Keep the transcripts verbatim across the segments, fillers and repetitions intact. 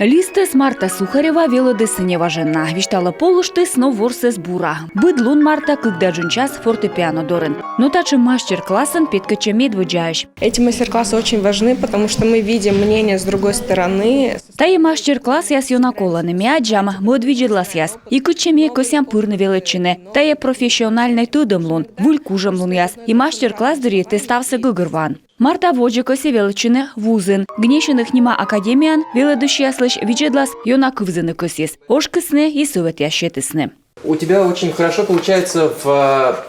Листӧс Марта Сухарева велӧдіс неважӧн на. Висьталӧ, полыштіс, но ворсіс бура. Быд лун Марта кык да джын час фортепиано дорын. Но татшӧм мастер-классын петкӧдчӧ медводдзаысь. Эти мастер-классы очень важны, потому что мы видим мнение с другой стороны. Тайӧ мастер-классъяс ёна колӧны, ми аддзам мӧд видзӧдласъяс. И кытчӧ ми кӧсъям пырны велӧдчыны. Тайӧ профессиональнӧй тӧдӧмлун, выль кужӧмлунъяс. И мастер-класс дырйи тэ ставсӧ гӧгӧрвоан. Марта водзӧ кӧсйӧ велӧдчыны вузын. Гнесиных нима академияын велӧдысьяслысь видзӧдлас ёна кывзыны кӧсйис. Ошкисны и сӧветъяс сетісны. У тебя очень хорошо получается в,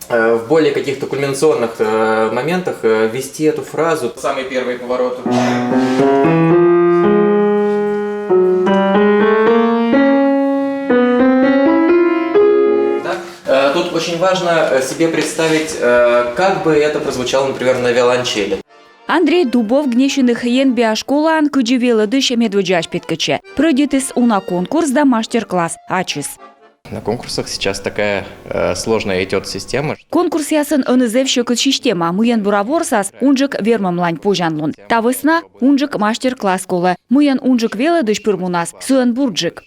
э, в более каких-то кульминационных, э, моментах, э, вести эту фразу. Самый первый поворот. Да? Э, тут очень важно, э, себе представить, э, как бы это прозвучало, например, на виолончели. Андрей Дубов Гнесиных енбиа школаын кыдзи велӧдысь медводдзаысь петкӧдчӧ. Прӧйдитіс уна конкурс да мастер-класс, ачыс. На конкурсах сейчас такая, э, сложная идёт система. Конкурсъясын ӧні зэв сьӧкыд система. Мыйӧн бура ворсас, унджык вермӧмлань позянлун. Та вӧсна унджык мастер-класс колӧ. Мыйӧн унджык велӧдысь пыр мунас, сыӧн бурджык.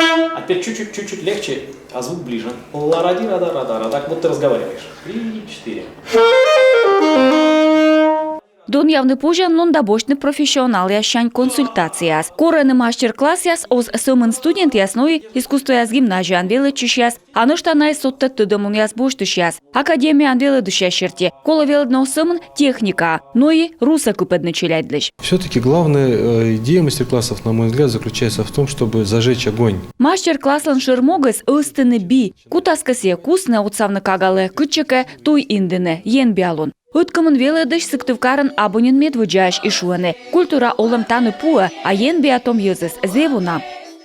А теперь чуть-чуть, чуть-чуть легче, а звук ближе. Ла-ра-ди-ра-да-ра-да-ра, так вот ты разговариваешь. Три, четыре. Донъявны позянлун да босьтны профессионалъяссянь консультацияяс. Корӧны мастер-классъяс оз сӧмын студентъяс, но и искусствояс гимназияын велӧдчысьяс, а нӧшта найӧс содтӧд тӧдӧмлунъяс босьтысьяс. Академияын велӧдысьяс серти, колӧ велӧдны оз сӧмын техникаӧ, но и русӧ кыпӧдны челядьлысь. Все-таки главная, э, идея мастер-классов, на мой взгляд, заключается в том, чтобы зажечь огонь. Мастер-класслӧн шӧр могыс — ӧзтыны би. Кутас кӧ сійӧ кусны, отсавны кагалӧ, кытчӧкӧ туй индыны, енбиалун. Ӧткымын велӧдысь Сыктывкарын абу нин медводдзаысь, и шуӧны: культура олӧм тані пуӧ, а енбиа том йӧзыс зэв уна.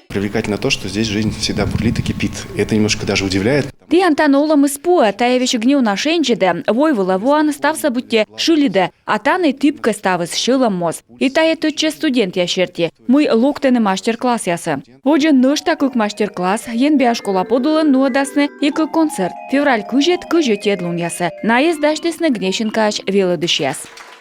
Привлекательно то, что здесь жизнь всегда бурлит и кипит. И это немножко даже удивляет. Тіян тані олӧмыс пуӧ, тайӧ весиг неуна шензьӧдӧ, войвылӧ воан, ставсӧ быттьӧ шыльӧдӧ, а тані тіпкӧ ставыс, сьӧлӧм моз. И тайӧ тӧдчӧ студентъяс серти, мый локтӧны мастер-классъясӧ. Водзӧ нӧшта кык мастер-класс, енбиа школа подулын нуӧдасны и кык концерт. Февраль кызьӧд, кызь ӧтиӧд лунъясӧ. Найӧс дасьтісны Гнесинкаысь велӧдысьяс.